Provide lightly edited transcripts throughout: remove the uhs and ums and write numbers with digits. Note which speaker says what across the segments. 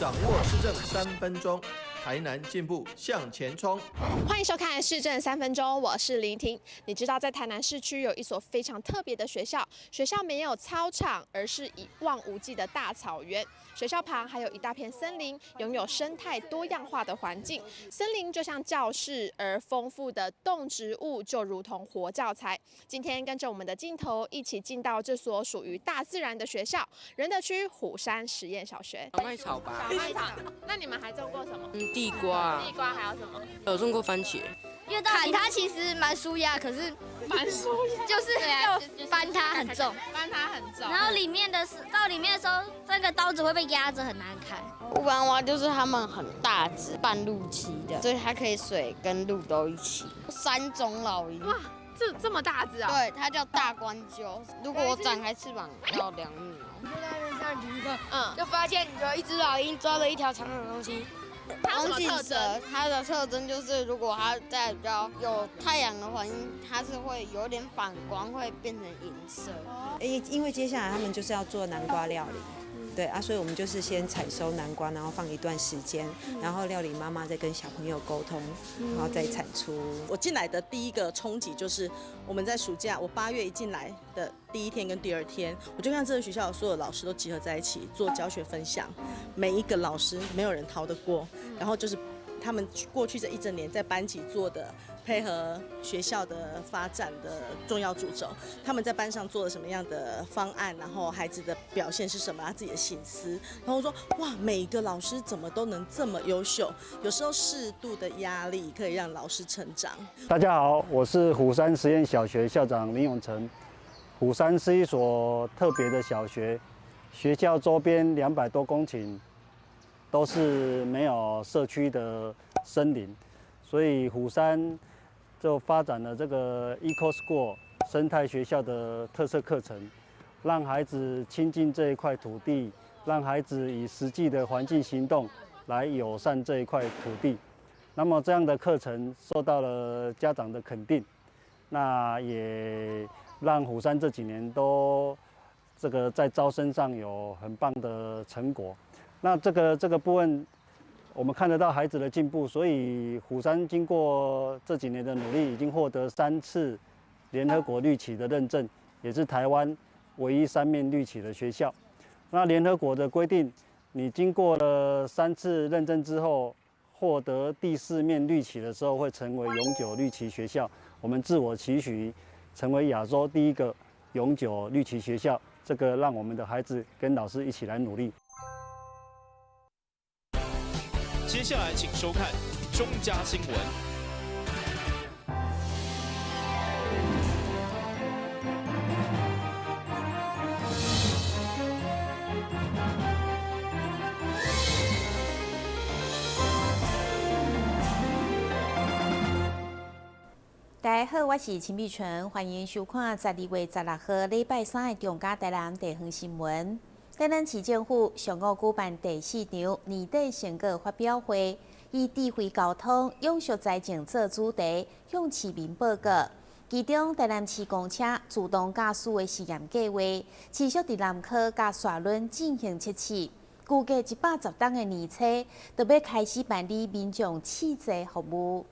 Speaker 1: 掌握市政三分钟，台南进步向前冲。
Speaker 2: 欢迎收看《市政三分钟》，我是林婷。你知道在台南市区有一所非常特别的学校，学校没有操场，而是一望无际的大草原。学校旁还有一大片森林，拥有生态多样化的环境。森林就像教室，而丰富的动植物就如同活教材。今天跟着我们的镜头一起进到这所属于大自然的学校——仁德区虎山实验小学。
Speaker 3: 小麦草吧。
Speaker 2: 小麦草。那你们还种过什么？
Speaker 3: 嗯，地瓜。
Speaker 2: 地瓜还有什么？
Speaker 3: 有种过番茄。
Speaker 4: 因为砍它其实蛮舒压，可是
Speaker 2: 蛮舒压，
Speaker 4: 就是要搬它很重，
Speaker 2: 搬它很重。
Speaker 4: 然后里面的是到里面的时候，这个刀子会被压着，很难砍。
Speaker 5: 乌斑蛙就是它们很大只，半陆栖的，所以它可以水跟陆都一起。三种老鹰。
Speaker 2: 哇，这么大只啊！
Speaker 5: 对，它叫大冠鷲。如果我展开翅膀要2米哦。
Speaker 6: 就在那边上体育课，就发现有一只老鹰抓了一条长长的东西。
Speaker 5: 红颈蛇它的特征就是，如果它在比较有太阳的环境，它是会有点反光，会变成银色。
Speaker 7: 因为接下来他们就是要做南瓜料理，对啊，所以我们就是先采收南瓜，然后放一段时间，然后料理妈妈再跟小朋友沟通，然后再产出。
Speaker 8: 我进来的第一个冲击就是我们在暑假，我8月一进来的第一天跟第二天，我就看这个学校所有老师都集合在一起做教学分享，每一个老师没有人逃得过，然后就是他们过去这一整年在班级做的配合学校的发展的重要主轴，他们在班上做了什么样的方案，然后孩子的表现是什么，他自己的省思。然后我说哇，每个老师怎么都能这么优秀？有时候适度的压力可以让老师成长。
Speaker 9: 大家好，我是虎山实验小学校长林永成。虎山是一所特别的小学，学校周边200多公顷都是没有社区的森林，所以虎山就发展了这个 Eco School 生态学校的特色课程，让孩子亲近这一块土地，让孩子以实际的环境行动来友善这一块土地。那么这样的课程受到了家长的肯定，那也让虎山这几年都这个在招生上有很棒的成果。那这个部分，我们看得到孩子的进步，所以虎山经过这几年的努力，已经获得三次联合国绿旗的认证，也是台湾唯一三面绿旗的学校。那联合国的规定，你经过了三次认证之后，获得第四面绿旗的时候，会成为永久绿旗学校。我们自我期许成为亚洲第一个永久绿旗学校，这个让我们的孩子跟老师一起来努力。
Speaker 10: 接下来，请收看中嘉新闻。
Speaker 11: 大家好，我是秦碧纯，欢迎收看12月16號禮拜三的中嘉台南地方新聞。台南市政府上午舉辦第四場年底成果發表會，以智慧交通、永續財政做主題，向市民報告。其中，台南市公車自動駕駛的試驗計劃，持續佇南科佮沙崙進行測試，估計110噸的年初，就欲開始辦理民眾試坐服務。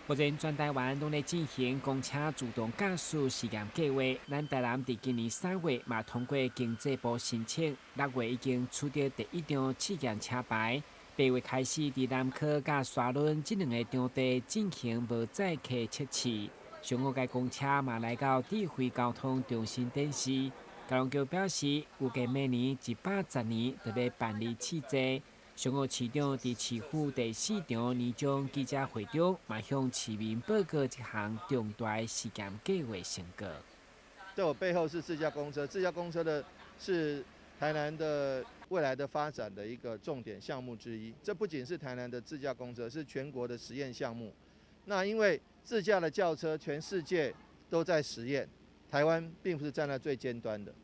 Speaker 12: 目前全台灣攏咧進行公車自動駕駛試驗計劃。咱台南佇今年3月嘛通過經濟部申請，6月已經取得第一張試驗車牌。8月開始佇南科佮沙崙這兩個場地進行無載客測試。上午該公車嘛來到智慧交通中心展示。交通局表示，預計明年110年就欲辦理試坐。上午市長佇市府第四場年終記者會中，嘛向市民報告這項重大試驗計劃成果。
Speaker 1: 在我背後是自駕公車，自駕公車的是台南的未來的發展的一個重點項目之一。這不僅是台南的自駕公車，是全國的實驗項目。那因為自駕的轎車，全世界都在實驗，台灣並不是站在最尖端的，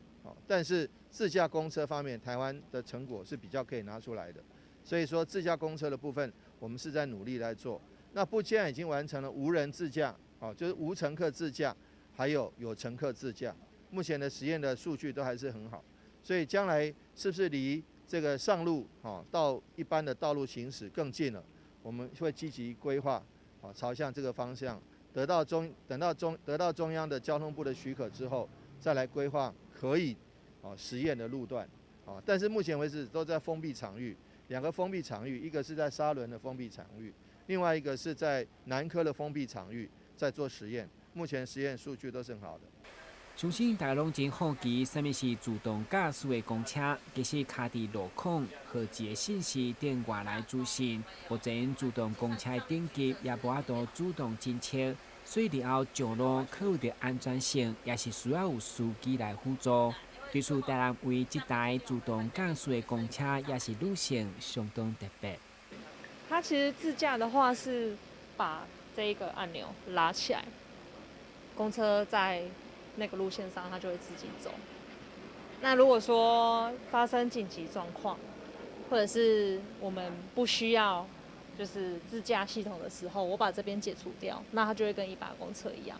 Speaker 1: 但是自駕公車方面，台灣的成果是比較可以拿出來的。所以說自駕公車的部分，我們是在努力來做。那目前已經完成了無人自駕，就是無乘客自駕，還有有乘客自駕。目前的實驗的數據都還是很好，所以將來是不是離自這個上路啊到一般的道路行駛更近了，我們會積極規劃啊朝向這個方向，得到中等到中得到中央的交通部的許可之後，再來規劃可以啊實驗的路段啊。但是目前為止都在封閉場域，兩個封閉場域，一個是在沙崙的封閉場域，另外一個是在南科的封閉場域在做實驗。目前實驗數據都是很好的。
Speaker 12: 相信大家攏真好奇，啥物是自動駕駛的公車？其實跤佇路況和一个信息等外來資訊。目前自動公車的等級也無法度主動偵測，所以日後上路考慮著安全性，也是需要有司機來輔助。對此，台南為這台自動駕駛的公車，也是路線相當特別。
Speaker 13: 它其實自駕的話，是把這一個按鈕拉起來，公車在那個路線上，它就會自己走。那如果說發生緊急狀況，或者是我們不需要就是自駕系統的時候，我把這邊解除掉，那它就會跟一般公車一樣。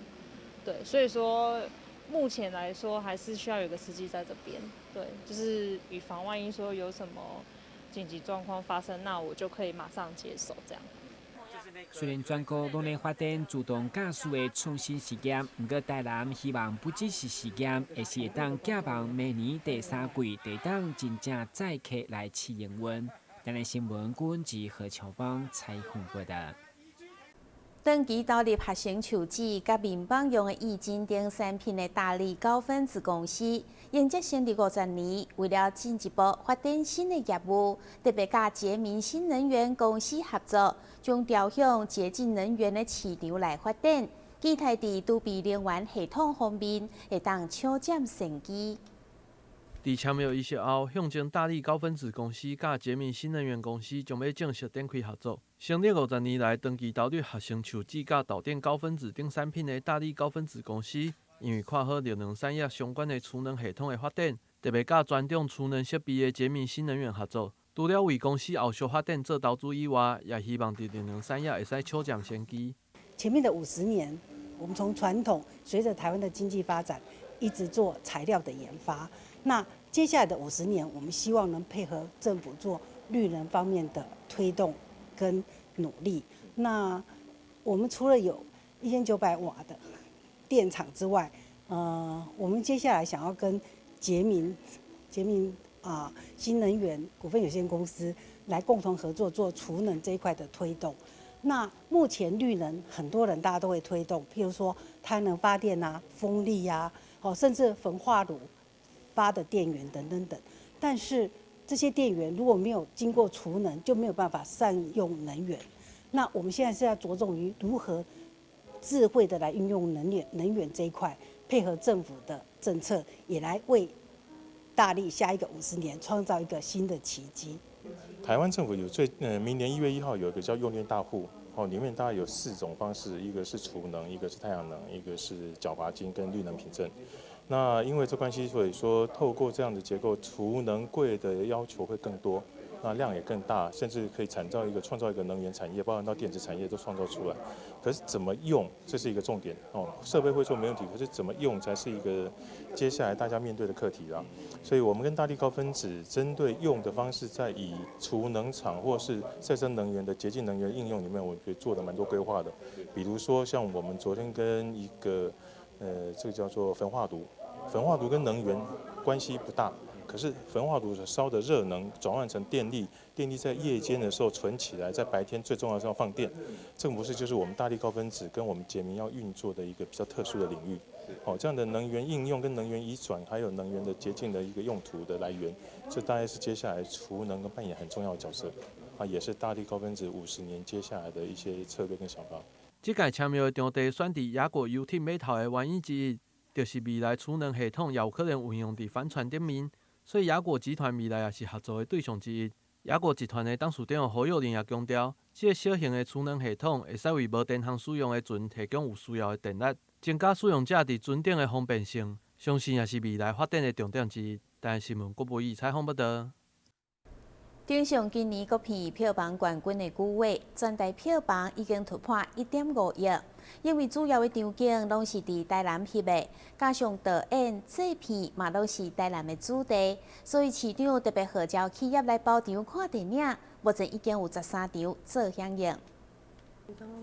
Speaker 13: 對，所以說目前來說還是需要有個司機在這邊。對，就是以防萬一說有什麼緊急狀況發生，那我就可以馬上接手這樣。
Speaker 12: 雖然全國攏咧發展自動駕駛的創新實驗，毋過台南希望不只是實驗，而是會當寄望明年第三季會當真正載客來試營運。台南新聞郭文吉何巧芳採訪報導。
Speaker 11: 長期投入合成樹脂佮面板用的液晶等產品的大力高分子公司，沿則成立50年，為了進一步發展新的業務，特別佮潔民新能源公司合作，將朝向潔淨能源的市場來發展，期待佇儲備能源系統方面會當搶佔先機。
Speaker 14: 佇簽約儀式後，象徵大力高分子公司佮潔民新能源公司將欲正式展開合作。成立50年來，長期投入合成樹脂佮導電高分子等產品的大力高分子公司，因為看好綠能產業相關的儲能系統的發展，特別佮專長儲能設備的潔民新能源合作。除了為公司後續發展做投資以外，也希望佇綠能產業會使搶佔先機。
Speaker 15: 前面的50年，我們從傳統隨著台灣的經濟發展，一直做材料的研發。那接下來的50年，我們希望能配合政府做綠能方面的推動跟努力。那我們除了有1900瓦的電廠之外，我們接下來想要跟潔民新能源股份有限公司來共同合作做儲能這一塊的推動。那目前綠能很多人大家都會推動，譬如說太陽能發電啊、風力啊，哦，甚至焚化爐發的電源等等等。但是這些電源如果沒有經過儲能，就沒有辦法善用能源。那我們現在是要着重於如何智慧的來運用能源這一塊，配合政府的政策，也來為大力下一個50年創造一個新的奇蹟。
Speaker 16: 台灣政府有明年1月1號有一個叫用電大戶，哦，裡面大概有四種方式，一個是儲能，一個是太陽能，一個是繳罰金跟綠能憑證。那因為這關係，所以說透過這樣的結構，儲能櫃的要求會更多，那量也更大，甚至可以創造一個能源產業，包含到電子產業都創造出來。可是怎麼用，這是一個重點哦。設備會做沒問題，可是怎麼用才是一個接下來大家面對的課題啦。所以我們跟大力高分子針對用的方式，在以儲能廠或是再生能源的潔淨能源應用裡面，我覺得做的蠻多規劃的。比如說像我們昨天跟一個，這個叫做焚化爐，焚化爐跟能源關係不大。可是焚化爐燒的熱能轉換成電力，電力在夜間的時候存起來，在白天最重要是要放電。這個模式就是我們大力高分子跟我們潔民要運作的一個比較特殊的領域。哦，這樣的能源應用跟能源移轉，還有能源的潔淨的一個用途的來源，這大概是接下來儲能扮演很重要的角色。啊，也是大力高分子50年接下來的一些策略跟想法。
Speaker 14: 這屆簽約的場地選佇亞果遊艇碼頭的原因之一，就是未來儲能系統也有可能運用佇帆船頂面。所以亞果集團未來也是合作的對象之一。亞果集團的董事長何幼玲也強調，這個小型的儲能系統會使為無電通使用的船提供有需要的電力，增加使用者佇船頂的方便性，相信也是未來發展的重點之一。台視新聞郭博義採訪報導。
Speaker 11: 登上今年國片票房冠軍的孤味，全台票房已經突破1.5億。因為主要的場景攏是佇台南翕的，加上導演、製片嘛攏是台南的子弟，所以市長特別號召企業來包場看電影。目前已經有13場做響應。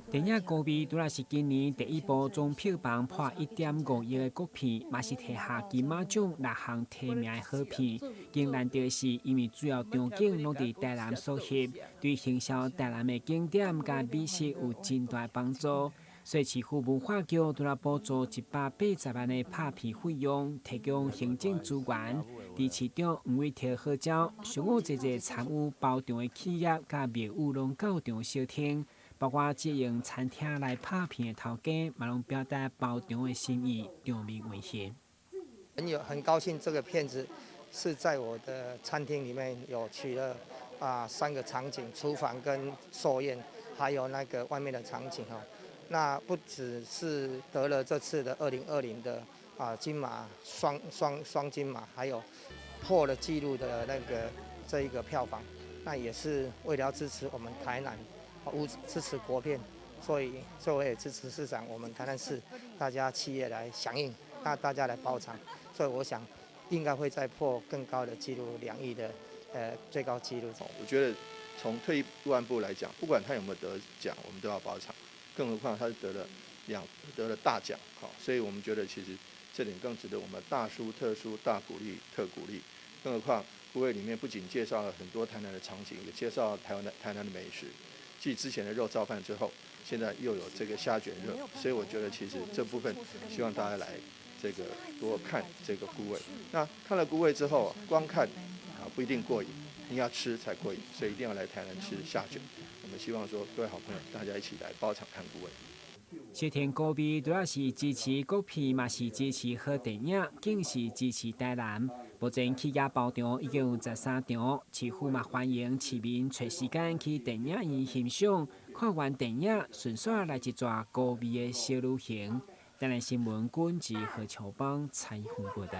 Speaker 12: 電影《孤味》拄仔是今年第一部總票房破1.5億的國片，嘛是提下金馬獎六項提名的好片。更難得的是，因為主要場景攏佇台南所翕，對行銷台南的景點佮美食有真大幫助。所以市府文化局拄仔補助180萬的拍片費用，提供行政資源。佇市長黃偉哲號召，上午濟濟參與包場的企業佮廟宇攏到場相挺。包括借用餐廳來拍片的頭家，嘛攏表達包場的心意，場面溫馨。
Speaker 17: 很高興，這個片子是在我的餐廳裡面有取了三個場景，廚房跟壽宴，還有那個外面的場景哈。那不只是得了這次的2020的金馬雙金馬，還有破了紀錄的那個這一個票房，那也是為了支持我們台南。支持國片，所以作為支持市長，我們台南市大家企業來響應，那大家來包場，所以我想應該會再破更高的紀錄，2億的最高紀錄。
Speaker 1: 我覺得從退一萬步來講，不管他有沒有得獎，我們都要包場，更何況他是得了大獎，好，所以我們覺得其實這點更值得我們大書特書、大鼓勵特鼓勵。更何況孤味裡面不僅介紹了很多台南的場景，也介紹台南的美食。繼之前的肉燥飯之後，現在又有這個蝦捲熱，所以我覺得其實這部分希望大家來這個多看這個孤味。那看了孤味之後，光看不一定過癮，你要吃才過癮，所以一定要來台南吃蝦捲。我們希望說各位好朋友，大家一起來包場看孤味。
Speaker 12: 收聽孤味主要是支持國片，嘛是支持好電影，更是支持台南。目前企業包場已經有13場，市府嘛歡迎市民揣時間去電影院欣賞，看完電影順紲來一逝孤味的小旅行。台南新聞軍志何秋邦採訪報道。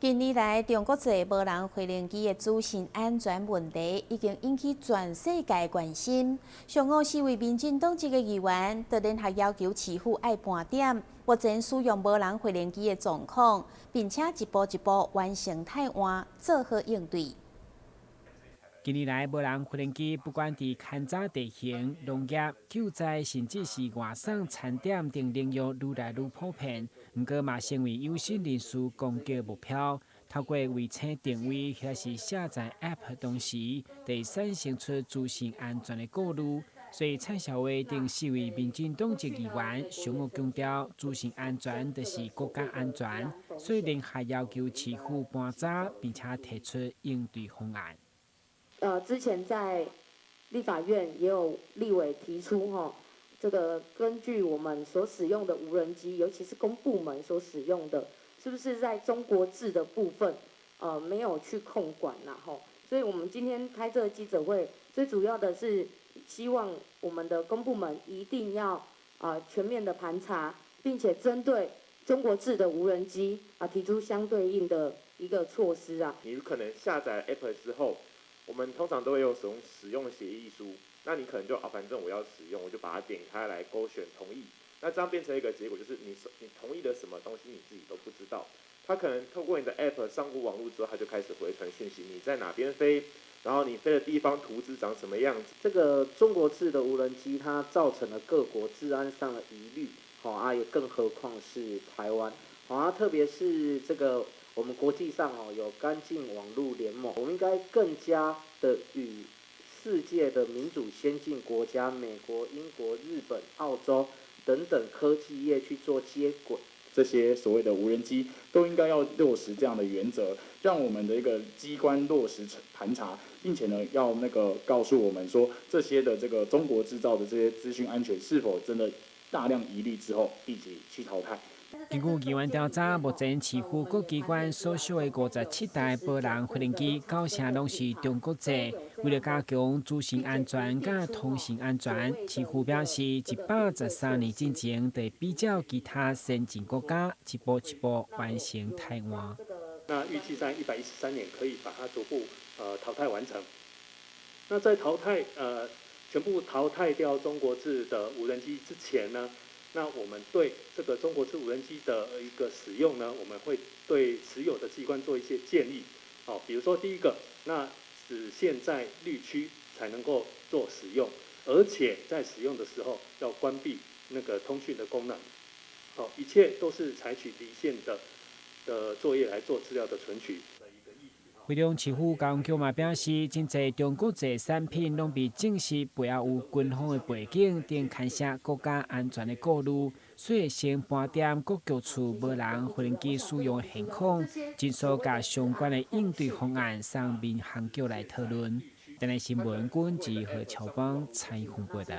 Speaker 11: 近年來，中國製無人飛行機的資訊安全問題已經引起全世界關心。上午四位民進黨籍的議員就聯合要求市府愛盤點目前使用無人飛行機的狀況，並且一步一步完成汰換，做好應對。
Speaker 12: 近年來，無人飛行機不管佇勘察地形、農業、救災，甚至是外送餐點等領域，愈來愈普遍。毋過嘛，成為有心人士攻擊目標。透過衛星定位或是下載 App 同時，會產生出資訊安全的顧慮。所以蔡小薇等四位民進黨籍議員上午強調，資訊安全就是國家安全，所以聯合要求市府盤查，並且提出應對方案。
Speaker 18: 之前在立法院也有立委提出，哈，這個根據我們所使用的無人機，尤其是公部門所使用的，是不是在中國製的部分，沒有去控管啦，吼。所以我們今天開這個記者會，最主要的是希望我們的公部門一定要全面的盤查，並且針對中國製的無人機提出相對應的一個措施啊。
Speaker 19: 你可能下載 App 之後，我們通常都會有使用協議書，那你可能就反正我要使用，我就把它點開來勾選同意。那這樣變成一個結果，就是你同意了什麼東西，你自己都不知道。他可能透過你的 App 上過網路之後，他就開始回傳訊息，你在哪邊飛，然後你飛的地方圖紙長什麼樣子。
Speaker 20: 這個中國製的無人機，它造成了各國治安上的疑慮，好啊，也更何況是台灣，好啊，特別是這個。我們國際上哦有乾淨網路聯盟，我們應該更加的與世界的民主先進國家，美國、英國、日本、澳洲等等科技業去做接軌。
Speaker 21: 這些所謂的無人機都應該要落實這樣的原則，讓我們的一個機關落實盤查，並且呢要那個告訴我們說這些的這個中國製造的這些資訊安全是否真的大量疑慮之後，立即去淘汰。
Speaker 12: 根據議員調查，目前市府各機關所屬的57台無人飛行機，九成攏是中國製。為了加強資訊安全佮通訊安全，市府表示，113年進前，得比照其他先進國家，一步一步完成汰換。
Speaker 3: 那预计在113年可以把它逐步淘汰完成。那在淘汰全部淘汰掉中国制的无人机之前呢，那我们对这个中国制无人机的一个使用呢，我们会对持有的机关做一些建议。哦，比如说第一个，那只限在绿区才能够做使用，而且在使用的时候要关闭那个通讯的功能。好，一切都是采取离线的作业来做资料的存取。
Speaker 12: 会中市府交通局嘛表示，真济中国制产品拢被证实背后有军方的背景，等牵涉国家安全的顾虑，所以先盘点各局处无人无人机使用的现况，尽速共相关的应对方案送民航局来讨论。台南新闻军志和乔邦采访报道。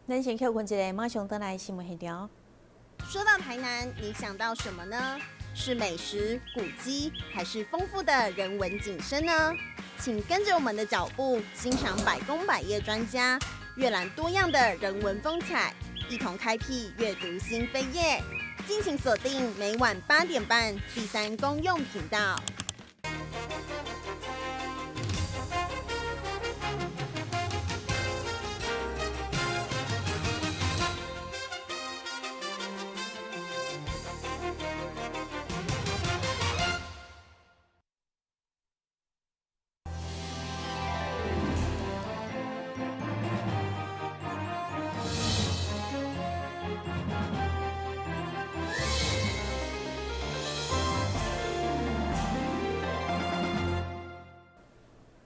Speaker 11: 咱先歇睏一下，马上转来新闻现场。
Speaker 22: 说到台南，你想到什么呢？是美食、古迹，还是丰富的人文景深呢？请跟着我们的脚步，欣赏百工百业专家，阅览多样的人文风采，一同开辟阅读新扉页。敬请锁定每晚8点半第三公用频道。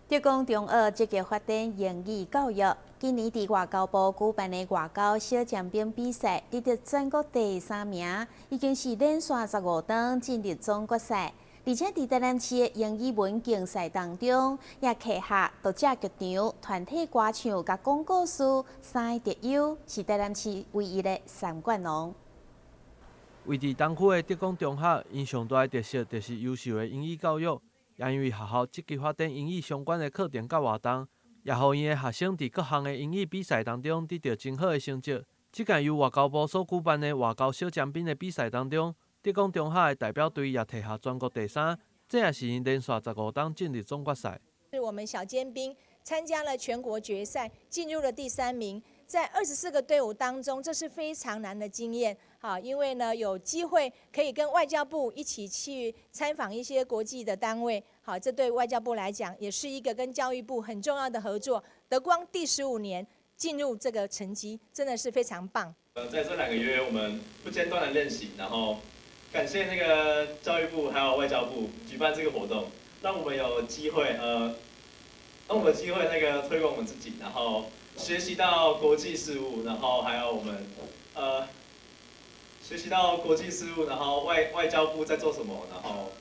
Speaker 11: 德光中学积极发展英语教育，今年伫外交部举办的外交小尖兵比赛，得到全国第三名，已经是连续15冬进入总决赛。而且伫台南市的英语文竞赛当中，也摕下读者剧场、团体歌唱佮讲故事三个特优，是台南市唯一的三冠王。
Speaker 14: 位伫东区的德光中学，𪜶上大的特色就是优秀的英语教育。也因为学校积极发展英语相关的课程佮活动，也予𪜶的学生伫各项的英语比赛当中得到真好的成绩。这届由外交部所举办的外交小尖兵的比赛当中，德光中学的代表队也摕下全国第三，这也是𪜶连续15冬进入总决赛。
Speaker 23: 是我们小尖兵参加了全国决赛，进入了第三名，在24个队伍当中，这是非常难的经验。好，因为呢有机会可以跟外交部一起去参访一些国际的单位，好，这对外交部来讲也是一个跟教育部很重要的合作。德光第15年进入这个成绩，真的是非常棒。
Speaker 24: 在这2个月我们不间断的练习，然后感谢那个教育部还有外交部举办这个活动，让我们有机会让我们有机会那个推广我们自己，然后学习到国际事务，然后还有我们学习到国际事务，然后外交部在做什么，然后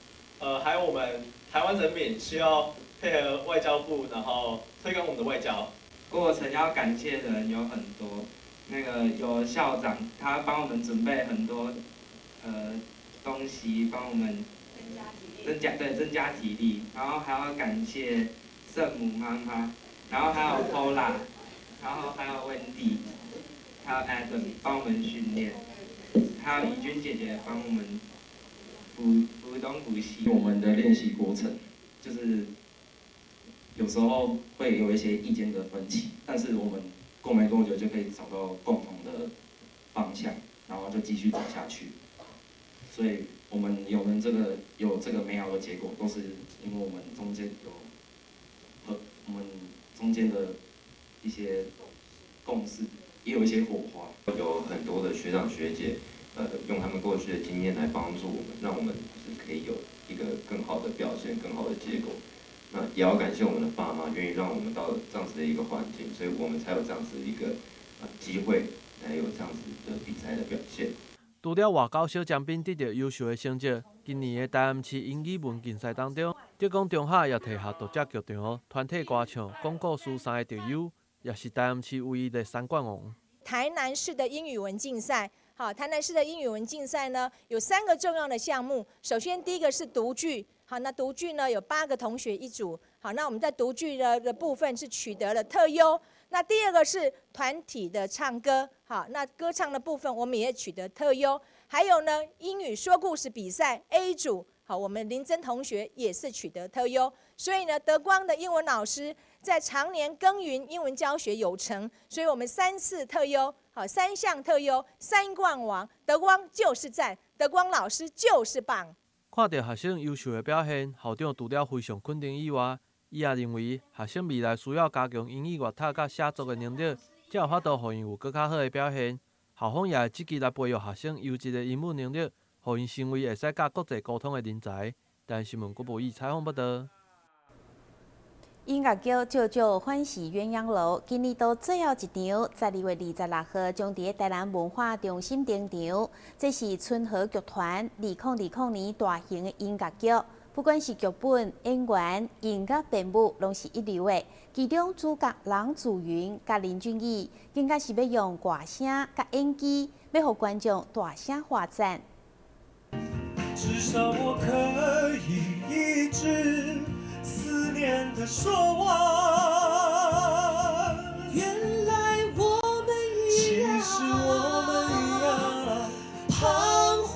Speaker 24: 还有我们台湾人民需要配合外交部，然后推广我们的外交。
Speaker 25: 过程要感谢的人有很多，那个有校长，他帮我们准备很多东西，帮我们增加对增加体力，然后还要感谢圣母妈妈，然后还有 Paula，然后还有 Wendy，还有 Adam 帮我们训练，还有怡君姐姐帮我们补补东补西。
Speaker 26: 我们的练习过程就是有时候会有一些意见的分歧，但是我们过没多久就可以找到共同的方向，然后就继续走下去。所以我们有这个美好的结果，都是因为我们中间有和我们中间的一些共识，也有一些火花。
Speaker 27: 有很多的学长学姐，用他们过去的经验来帮助我们，让我们是可以有一个更好的表现、更好的结果。那也要感谢我们的爸妈，愿意让我们到这样子的一个环境，所以我们才有这样子一个机会，来有这样子的比赛的表现。
Speaker 14: 除了外交小尖兵得到优秀的成绩，今年的台南市英语文竞赛当中，德光中学也摕下读者剧场、团体歌唱、讲故事三个特优，也是台南市唯一的三冠王。
Speaker 23: 台南市的英语文竞赛，好，台南市的英语文竞赛呢，有三个重要的项目。首先，第一个是读剧，好，那读剧呢有八个同学一组，好，那我们在读剧的部分是取得了特优。那第二个是团体的唱歌，好，那歌唱的部分我们也取得特优。还有呢，英语说故事比赛 A 组好，我們林真同學也是取得特優。所以呢，德光的英文老師在常年耕耘英文教學有成，所以我們三次特優，好，三項特優，三冠王，德光就是讚，德光老師就是棒。
Speaker 14: 看著學生優秀的表現，校長除了非常肯定以外，伊也認為學生未來需要加強英語閱讀佮寫作的能力，才有法度予𪜶有閣較好的表現。校方也會積極來培育學生優質的英文能力，予𪜶成為會使佮國際溝通的人才。台視新聞郭博義採訪報導。
Speaker 11: 音樂劇《舅舅歡喜鴛鴦樓》今年度最後一場，12月26號將佇台南文化中心登場。這是春和劇團2020年大型的音樂劇，不管是劇本、演員、音樂編舞，攏是一流的。其中主角郎祖筠佮林俊逸，更加是欲用歌聲佮演技，欲予觀眾大聲喝讚。
Speaker 2: 至少我可以一直思念的說完。原來我們一樣，其實我們一樣彷徨。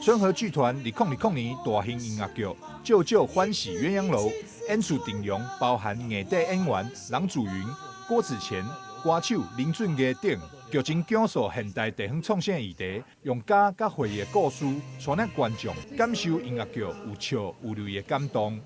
Speaker 4: 春和劇團2020年大型音樂劇《舅舅歡喜鴛鴦樓》演出陣容包含藝底演員郎祖筠、郭子乾、歌手林俊傑等。劇情講述現代地方創生議題，用家佮回憶的故事，帶領觀眾感受音樂劇有笑有淚的感動。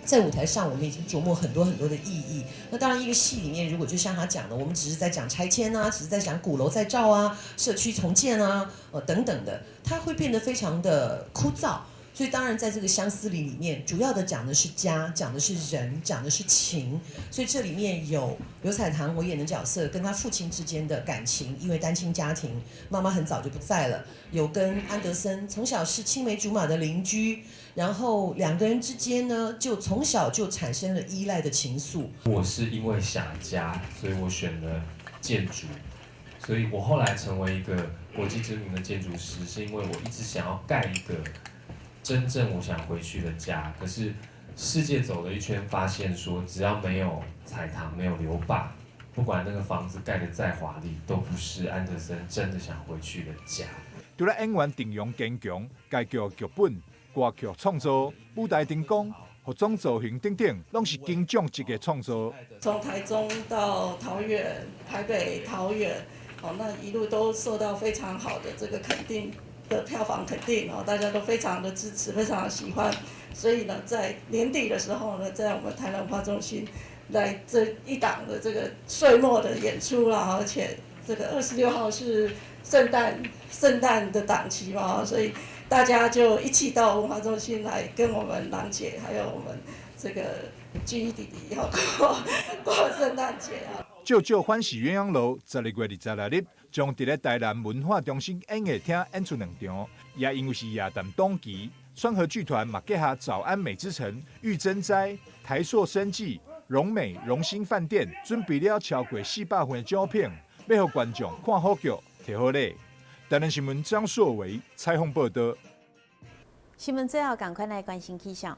Speaker 5: 在舞台上，我們已經琢磨很多很多的意義。那當然，一個戲裡面，如果就像他講的，我們只是在講拆遷啊，只是在講鼓樓再造啊、社區重建啊，等等的，它會變得非常的枯燥。所以當然，在這個相思裡裡面，主要的講的是家，講的是人，講的是情。所以這裡面有劉彩棠我演的角色跟他父親之間的感情，因為單親家庭，媽媽很早就不在了。有跟安德森從小是青梅竹馬的鄰居，然後兩個人之間呢，就從小就產生了依賴的情愫。
Speaker 6: 我是因為想家，所以我選了建築，所以我後來成為一個國際知名的建築師，是因為我一直想要蓋一個真正我想回去的家。可是世界走了一圈，發現說只要沒有彩棠，沒有劉爸，不管那個房子蓋得再華麗，都不是安德森真的想回去的家。
Speaker 4: 除了演員陣容堅強，該劇劇本、歌曲創作、舞台燈光、服裝造型等等，攏是金獎級的創作。
Speaker 7: 從台中到桃園、台北、桃園，哦，那一路都受到非常好的這個肯定的票房肯定哦，大家都非常的支持，非常的喜歡。所以呢，在年底的時候呢，在我們台南文化中心來這一檔的這個歲末的演出啦，而且這個26號是聖誕的檔期嘛，所以大家就一起到文化中心來跟我們郎姐還有我們這個俊逸弟弟要過聖誕節啊。
Speaker 4: 舅舅歡喜鴛鴦樓12月26日將佇咧台南文化中心演藝廳演出兩場，也因為是耶誕檔期，川和劇團嘛結合早安美之城、玉珍齋、台塑生技、榮美榮興飯店，準備了超過400份獎品，欲予觀眾看好劇、提好禮。台南新聞張碩維採訪報道。
Speaker 11: 新聞最後，趕快來關心氣象。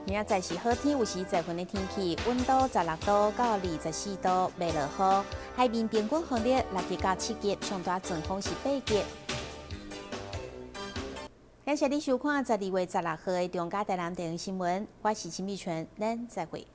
Speaker 11: 明仔載是好天，有時在雲的天氣，溫度16度到24度，袂落雨。海面平均風力6級到7級，上大陣風是8級。感謝你收看12月16號的中嘉台南電視新聞，我是陳美純，咱再會。